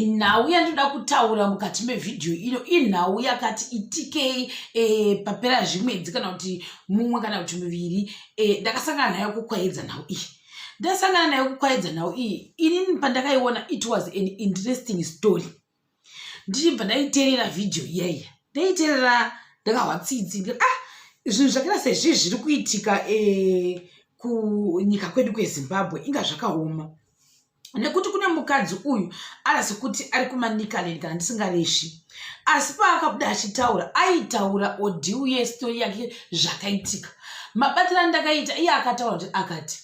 Nhau yandinoda kutaura mukati mevhidhiyo ino inhau yakati itikei papera zvimwedzi kana kuti mumwe kana kuti miviri. Ndakasangana nayo kuKwayedza nhau iyi. Ndasangana nayo kuKwayedza nhau iyi, inini pandakaiona it was an interesting story. Ndichibva ndaiteerera vhidhiyo iyaiya, ndaiteerera ndakahwa tsitsi. Ah, zvinhu zvakaita sezvizvi zviri kuitika kunyika kwedu kweZimbabwe, inga zvakaoma, nekuti kune mukadzi uyu ara sekuti ari kuManicaland kana ndisingareshi. Asi paakabuda achitaura, aitaura audio yestori yake, zvakaitika, mabatiro andakaita iye. Akataura kuti, akati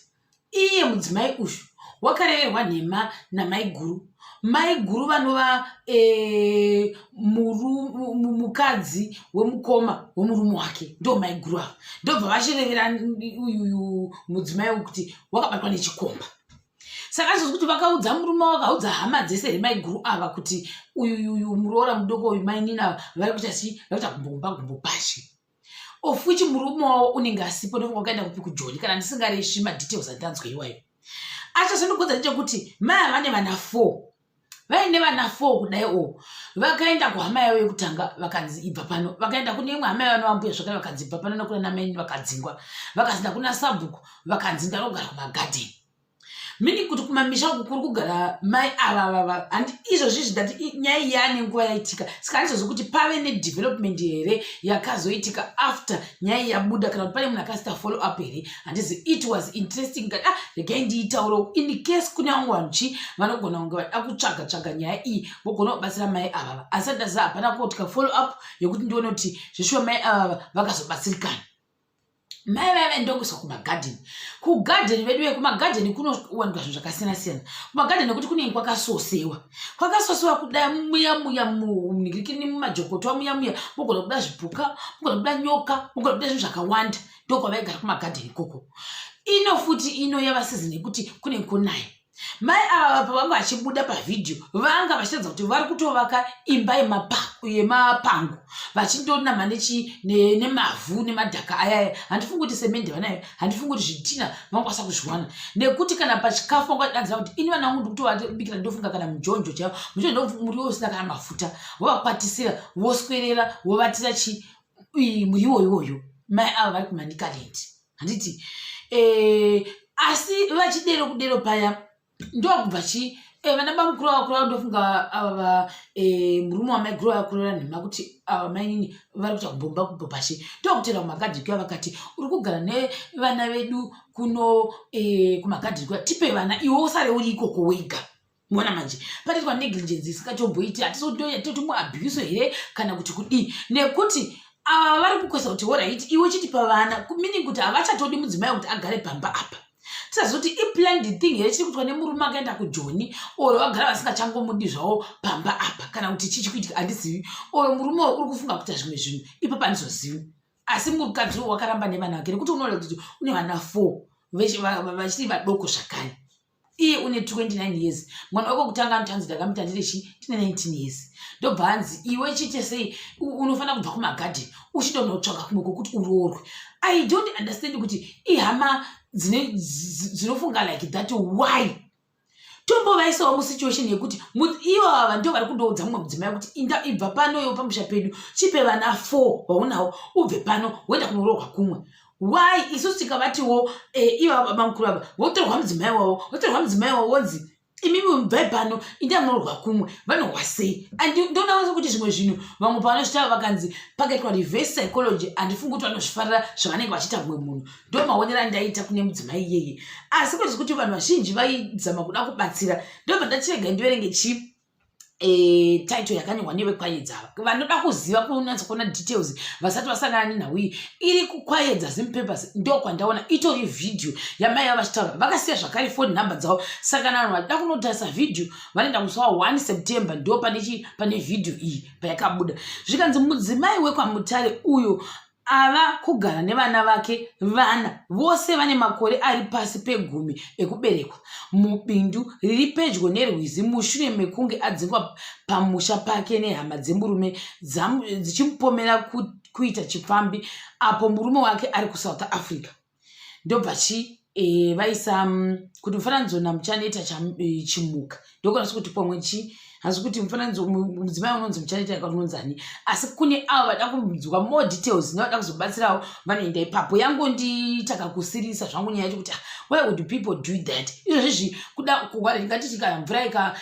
iye mudzimai uyu wakareverwa nhema namaiguru. Maiguru vanova mukadzi wemukoma wemurume wake, ndo maiguru ava. Ndobva vachirevera uyuyu mudzimai uyu kuti wakabatwa nechikomba. Saka azvozvi kuti vakaudza murume, wakaudza hama dzese here maiguru ava kuti uyuyuyu muroora mudoko uyu, mainini ava vari kuita chii? Vari kuita gumbomba gumbo pashi, of which murume wavo unenge asipo. Ndofunga wakaenda kupi, kuJoni kana ndisingareshi madetails andanzwa iwayo. Achazondigodza ndechekuti mai ava vane vana four, vaine vana four kudai. O vakaenda kuhama yavo yekutanga, vakanzi ibva pano. Vakaenda kune imwe hama yavo vambuya zvakare, vakanzi ibva pano. Nokuna namaini vakadzingwa, vakazinda kuna sabhuku, vakanzi ndanogara kumagadheni, meaning kuti kumamisha uku kuri kugara mai ava vava. Handi izvozvi ndati nyaya iyi yaane nguva yaitika, saka handizvozvi kuti pave nedevelopment here yakazoitika after nyaya iyi yabuda, kana kuti pane munhu akasita follow up here, handizi. It was interesting kati, ah, regai ndiitauro in case kune vamwe vanhu chi vanogona kunge vada kutsvaga tsvaga nyaya iyi, vogona kubatsira mai avava. Asi andaziva hapana kuotika follow up yekuti ndione kuti zveshuwa mai avava vakazobatsirikana. Mai vaya vaendokuiswa kumagadheni. Kugadheni vedu vekumagadheni kunowanikwa zvinhu zvakasiyana siyana kumagadheni, nekuti kunenge kwakasosewa, kwakasosewa kudai muya muya munhingirikini, mumajokotwa muya muya, mugona kuda zvipuka, mugona kuda nyoka, mugona kuda zvinhu zvakawanda. Ndokwavaigara kumagadheni ikoko. Ino futi ino yava season yekuti kunenge kunaya. Mai ava pavanga vachibuda pavhidhiyo, vanga vachiratidza kuti vari kutovaka imba yemapango, vachindonama nemavhu nemadhaka ayaya. Handifungi kuti semende vanayo, handifungi kuti zvitina vangakwanisa kuzviwana, nekuti kana pachikafu vanga vachidanzira kuti ini vana vangu ndikutovabikira, ndofunga kana mujonjo chaivo, mujonjo muriwo usina kana mafuta, vovakwatisira, voswerera, vovatira chi muriwo iwoyo. Mai ava vari kuManicaland, handiti? Asi vachidero kudero paya, ndokubva chi vana bamukuru vakura, ndofunga ava murume wamaiguru vakureva nhema kuti ava mainini vari kuita kubhomba kubho pashi. Ndokutera kumagadhiri kuya, vakati uri kugara nevana vedu kuno kumagadhiri kuya, tipe vana, iwe usare uri ikoko wega. Mona manje panoitwa negligence isingatomboiti. Hatisi muabuse here kana kuti kudii? Nekuti ava vari kukwesa kuti alright, iwe chitipa vana, meaning kuti havachatodi mudzimai kuti agare pamba apa. Tisazoti iplanned thing here chiri kuitwa nemurume akaenda kuJoni, or vagara vasingachangomudi zvavo pamba apa, kana kuti chichi kuitika handizivi, or murume uri kufunga kuita zvimwe zvinhu ipapo, handizozivi. Asi mukadzi uyu wakaramba nevana vake, nekuti unoona kuti une vana four vachiri vadoko zvakare. Iye une 29 years, mwana wako kutanga anotanzi ndakamuita ndiri chi tine 19 years. Ndobva hanzi iwe chiite sei, unofanira kubva kumagadheni uchitonotsvaka kumwe kwokuti uroorwe. I don't understand kuti ihama dzinofunga like that, why? Tombovaisawo musituation yekuti ivo ava ndo vari kundoudza mumwe mudzimai kuti inda, ibva pano iwo pamusha pedu, chipe vana four vaunawo, ubve pano woenda kunoroorwa kumwe. Why isusu tikavatiwo ivo baba mukuru ava votorwa mudzimai wavo, votorwa mudzimai wavo, wonzi imimi mubvai pano, inda munorwa kumwe, vanohwa sei? Ndoona kuti zvimwe zvinhu vamwe pavanozvitaura vakanzi pakaitwa reverse psychology, handifungi kuti vanozvifarira zvavanenge vachiita mumwe munhu. Ndo maonero andaita kune mudzimai iyeye. Asi kwete kuti vanhu vazhinji vaizama kuda kubatsira. Ndobva ndatirega ndiverenge chi title yakanyorwa neveKwayedza. Vanoda kuziva kunatsa kuona details vasati vasangana nenhau iyi, iri kuKwayedza Zimpapers, ndo kwandaona itori vhidhiyo yamai ava vachitaura. Vakasiya zvakare phone number dzavo, saka kana vanhu vachida kunotarisa vhidhiyo, vanoenda musi wa1 September, ndo pane vhidhiyo iyi payakabuda. Zvikanzi mudzimai wekwaMutare uyo ava kugara nevana vake vana, vose vane makore ari pasi pe10 ekuberekwa, mubindu riri pedyo nerwizi mushure mekunge adzingwa pamusha pake nehama dzemurume dzichimupomera kuita chipfambi apo murume wake ari kuSouth Africa. Ndobva chi vaisa kuti mufananidzo naMuchaneta Chimuka, ndokwanisa kuti pamwe chi. Hasi kuti mufananidzo mudzimai unonzi Muchaneta kana unonzi ani, asi kune avo vada kunzwa more details nevada kuzobatsirawo vanoenda ipapo. Yangondiita kakusirisa zvangu nyaya yacho kuti, ah, why would people do that? Izvozvizvi kuda ngatiti kana mvura ika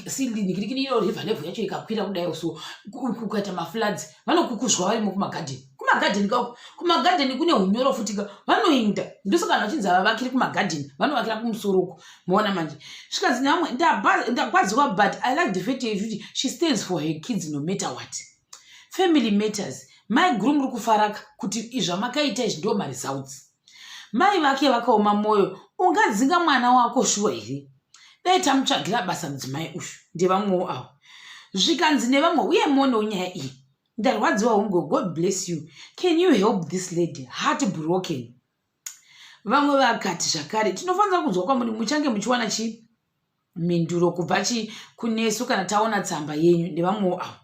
sinikirikini iro river level yacho ikakwira kudai, so kukaita mafloods, vanokukuzwa varimo kumagadheni. Kumagadheni kako, kumagadheni kune unyoro futi ka vanoenda. Ndosaka vanhu vachinzi havavakiri kumagadheni, vanovakira kumusoro uko. Maona manje, zvikanzi namwe ndagwadziwa, but I like the fact yekuti she stands for her kids no matter what. Family matters. Mai guru, muri kufaraka kuti zvamakaita izvi ndo maresults. Mai vake vakaoma mwoyo. Ungadzinga mwana wako shuwa here? Dai tamutsvagira basa mudzimai uyu. Ndevamwewo avo. Zvikanzi nevamwe, uye muonewo nyaya iyi, ndarwadziwa hungo. God bless you. Can you help this lady? Heart broken. Vamwe vakati zvakare tinofanira kunzwa kwamuri, muchange muchiwana chi mhinduro kubva chi kunesu kana taona tsamba yenyu. Ndevamwewo avo.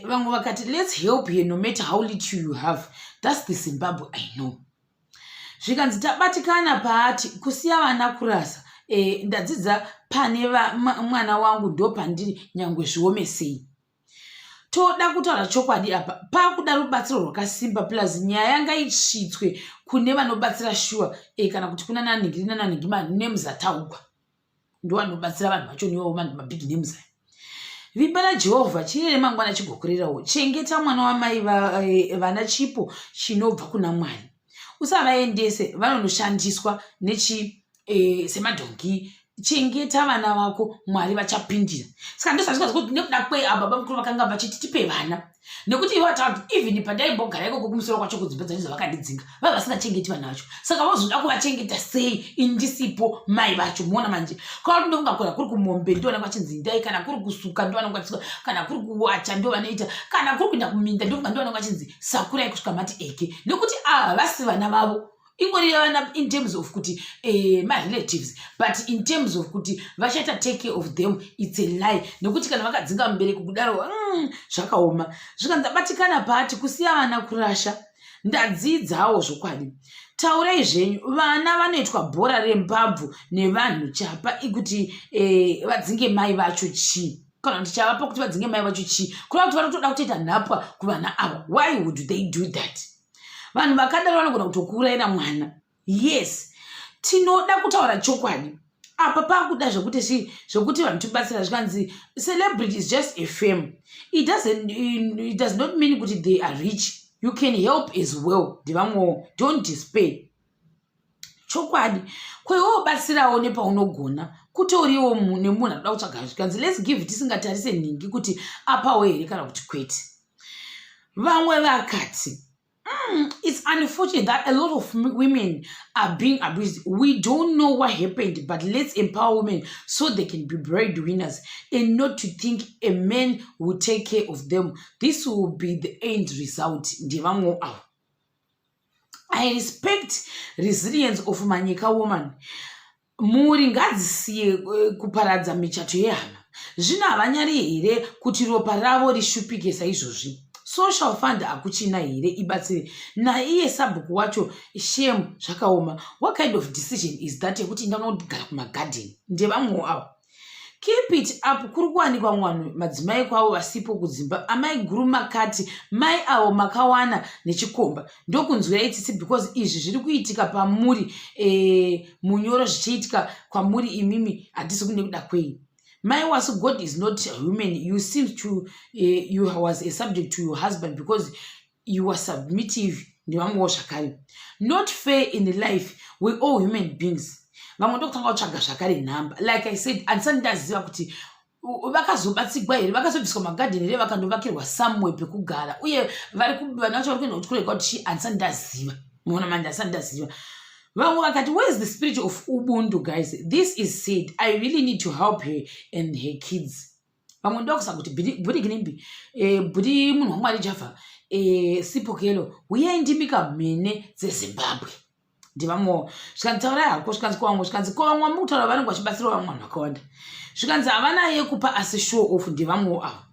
Vamwe vakati, "Let's help here no matter how little you have. That's the Zimbabwe I know." Zvikanzi tabatikana paati kusiya vana kurasa. Ndadzidza pane mwana wangu ndo pandiri, nyangwe zviome sei. Toda kutaura chokwadi apa, pakuda rubatsiro rwakasimba, plus nyaya ngaisvitswe kune vanobatsira shuwa, kana kuti kuna nanhingiri nananhingi, manemes ataugwa ndo vanobatsira vanhu vacho niwo mabig names aya. Vimba naJehovha, chiri remangwana chigokurerawo. Chengeta mwana wamai vana, chipo chinobva kuna Mwari. Usavaendese vanonoshandiswa nechi semadhongi. Chengeta vana vako, Mwari vachapindira. Saka ndosazvikazi kuti nekuda kwei aba mukuru vakanga vachiti tipe vana, nekuti ivo vataura kuti even pandaimbogara ikoko kumusoro kwacho kudzimba dzacho dzavakandidzinga, vava vasingachengeti vana vacho. Saka vozoda kuvachengeta sei indisipo mai vacho? Muona manje, kwava kuti ndofunga kura kuri kumombe ndo vanenge vachinzi ndai, kana kuri kusuka ndo vanenge vachisuka, kana kuri kuwacha ndo vanoita, kana kuri kuenda kuminda ndofunga ndo vanenge vachinzi sakurai kusvika mati eke, nekuti ava vasi vana vavo. Ingori vana in terms of kuti marelatives, but in terms of kuti vachaita take care of them, it's a lie, nekuti kana vakadzinga mubereki kudaro, zvakaoma. Zvikanzi abatikana paati kusiya vana kurasha. Ndadzidzawo zvokwadi. Taurai zvenyu, vana vanoitwa bhora rembabvu nevanhu. Chapa ikuti vadzinge mai vacho chii, kana kuti chavapa kuti vadzinge mai vacho chii? Kureva kuti vanotoda kutoita nhapwa kuvana ava. Why would they do that? Vanhu vakadaro vanogona kutokuurayira mwana. Yes, tinoda kutaura chokwadi apa, pakuda zvekuti chi zvekuti vanhu tibatsira. Zvikanzi celebrity is just a fame. It does not mean kuti they are rich. You can help as well. Ndevamwewo. Don't despair. Chokwadi, kweiwo batsirawo nepaunogona, kutoriwo nemunhu anoda kutsvaga. Zvikanzi let's give tisingatarise nhingi kuti apawo here kana kuti kwete. Vamwe vakati, it's unfortunate that a lot of women are being abused. We don't know what happened, but let's empower women so they can be breadwinners and not to think a man will take care of them. This will be the end result. Ndevamwewo avo. I respect resilience of Manyika woman. Mhuri ngadzisiye kuparadza michato yehama. Zvino havanyari here kuti ropa ravo rishupike saizvozvi? Social fund hakuchina here ibatsire naiye sabhuku wacho? Shame, zvakaoma. What kind of decision is that yekuti ndanogara kumagadheni? Ndevamwewo avo. Keep it up. Kuri kuwanikwa mwanhu madzimai kwavo vasipo kudzimba. Amai guru, makati mai avo makawana nechikomba, ndokunzwirai tsitsi because izvi zviri kuitika pamuri munyoro, zvichiitika kwamuri imimi, hatisi kune kuda kwei. Mai Wasu, God is not human. You seem to you was a subject to your husband because you were submissive. Ndevamwewo zvakare. Not fair in life, we all human beings. Vamwe ndokutanga kutsvaga zvakare nhamba. Like I said, handisati ndaziva kuti vakazobatsigwa here, vakazobviswa magadheni here, vakandovakirwa somewhere pekugara, uye vana vacho vari kuenda kuchikoro kuti chii, handisati ndaziva. Muona manje, handisati ndaziva. Vamwe vakati, "Where is the spirit of ubuntu, guys? This is sad. I really need to help her and her kids." Vamwe ndokusa kuti bhudi ginimbi, bhudi munhu waMwari Java, Sipokelo, uyai ndimika mhene dzeZimbabwe. Ndevamwewo. Zvikanzi taurai hako. Zvikanzi kwavamwe, zvikanzi ko vamwe vamuri kutaura vanenge vachibatsirawo vamwe vanhu vakawanda. Zvikanzi havana yekupa asi show off. Ndevamwewo avo.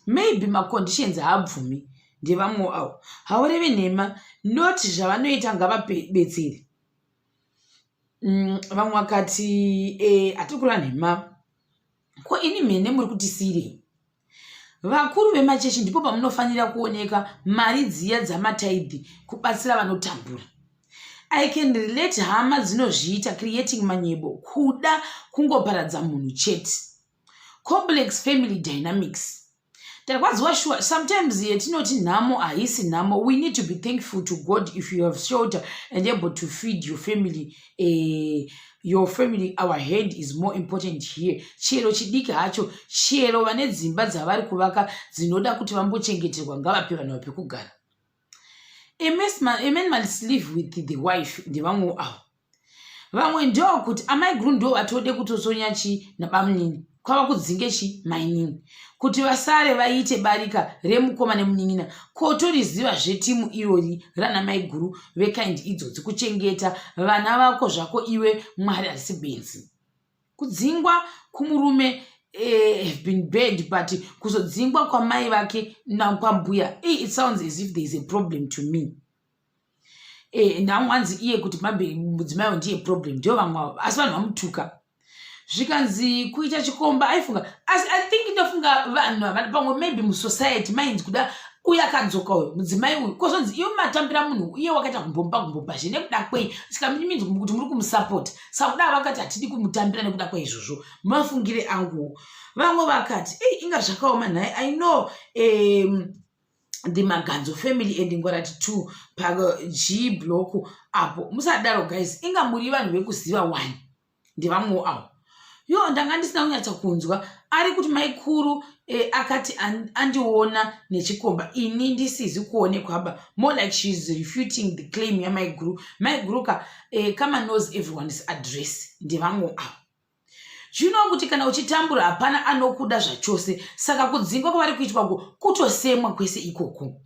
Maybe maconditions haabvumi. Ndevamwewo avo. Haurevi nhema, not zvavanoita, ngavabetsere. Vamwe vakati hatiri kureva nhema. Ko ini mhene muri kutisiyirei? Vakuru vemachechi ndipo pamunofanira kuoneka mari dziya dzamataidhi kubatsira vanotambura. I can relate hama dzinozviita creating manyebo kuda kungoparadza munhu chete. Complex family dynamics. Tarwadziwa shuwa sometimes yetinoti nhamo haisi nhamo. We need to be thankful to God if you have shelter and able to feed your family. Your family, our hand is more important here. Chero chidiki hacho, chero vane dzimba dzavari kuvaka dzinoda kuti vambochengeterwa ngavape vanhu vapekugara. A man must live with the wife ndevamwewo avo. Vamwe ndokuti amaiguru ndo vatode kutotsonya chi nabamunini kwava kudzinge chi mainini kuti vasare vaite barika remukoma nemunin'ina ko toriziva zvetimu irori rana maiguru vekaindi idzodzi kuchengeta vana vako zvako iwe Mwari harisi benzi. Kudzingwa kumurume have been bad but kuzodzingwa kwamai vake nakwambuya it sounds as if there is a problem to me. Ndamwanzi iye kuti mabe mudzimai ndiye problem ndio vamwe asi vanhu vamutuka zvikanzi kuita chikomba aifunga asi I think ndofunga vanhu pamwe maybe musociety mainzi kuda uye akadzoka uyu mudzimai uyu kozonzi iwe matambira munhu iye wakaita kumbomba kumbomba zve nekuda kwei saka minzi kuti muri kumusapota saka kuda vakati hatidi kumutambira nekuda kwaizvozvo mafungire anguwo. Vamwe vakati ei inga zvakaoma nhai. I know the Maganzo family and Ngwarati 2 paG block apo. Musadaro guys, inga muri vanhu vekuziva wani. Ndevamwewo avo. Yo ndanga ndisina kunyatsa kunzwa ari kuti maikuru akati andiona nechikomba ini ndisizi kuonekwaba. More like she is refuting the claim yamaiguru. Maiguru ka kama knows everyone's address. Ndevamwewo avo. Zvino kuti kana uchitambura hapana anokuda zvachose, saka kudzingwa kwavari kuitwa kutosemwa kwese ikoko.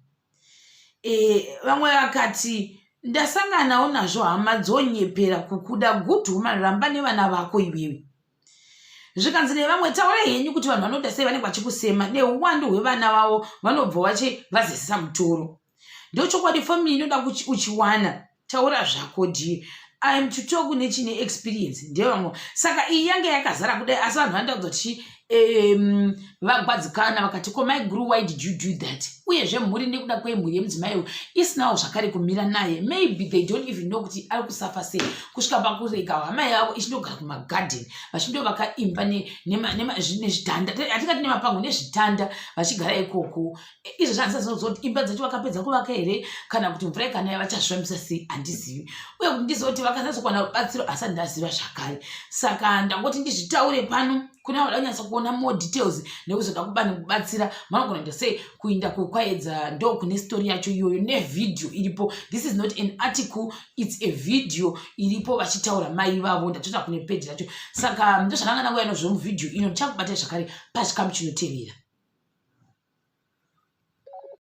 Vamwe vakati ndasanganawo nazvo hama dzonyepera kukuda. Good woman, ramba nevana vako iwewe. Zvikanzi nevamwe taurai henyu kuti vanhu vanoda sei vanenge vachikusema neuwandu hwevana vavo vanobva vache vazesesa mutoro. Ndochokwadi family inoda uchiwana. Taura zvako dear. I am to talk nechine experience ndevamwe. Saka iyi yange yakazara kudai asi vanhu vanoda kuzoti vagwadzikana vakati ko maiguru, why did you do that? Uyezve mhuri nekuda kwemhuri yemudzimai uyu isinawo zvakare kumira naye, maybe they don't even know kuti ari kusafa sei kusvika pakurega hama yavo ichindogara kumagadheni vachindovaka imba nezvitanda, hatingati nemapango, nezvitanda vachigara ikoko. Izvo zvandisazoziva kuti imba dzacho vakapedza kuvaka here kana kuti mvura ikanaya vachazvifambisa sei handizivi, uye kuti ndizive kuti vakanyatsokuwana rubatsiro asati ndaziva zvakare. Saka ndangoti ndizvitaure pano kune vanoda kunyatsa kuona more details nekuzoda kubani kubatsira vanogona kuita sei kuinda kuKwaedza ndo kune story yacho iyoyo nevhidhiyo iripo. This is not an article, it's a video iripo vachitaura mai vavo. Ndatoita kune peji racho. Saka ndozvakanga nanguya nozvo muvhidhiyo ino. Ndichakubatai zvakare pachikamu chinotevera.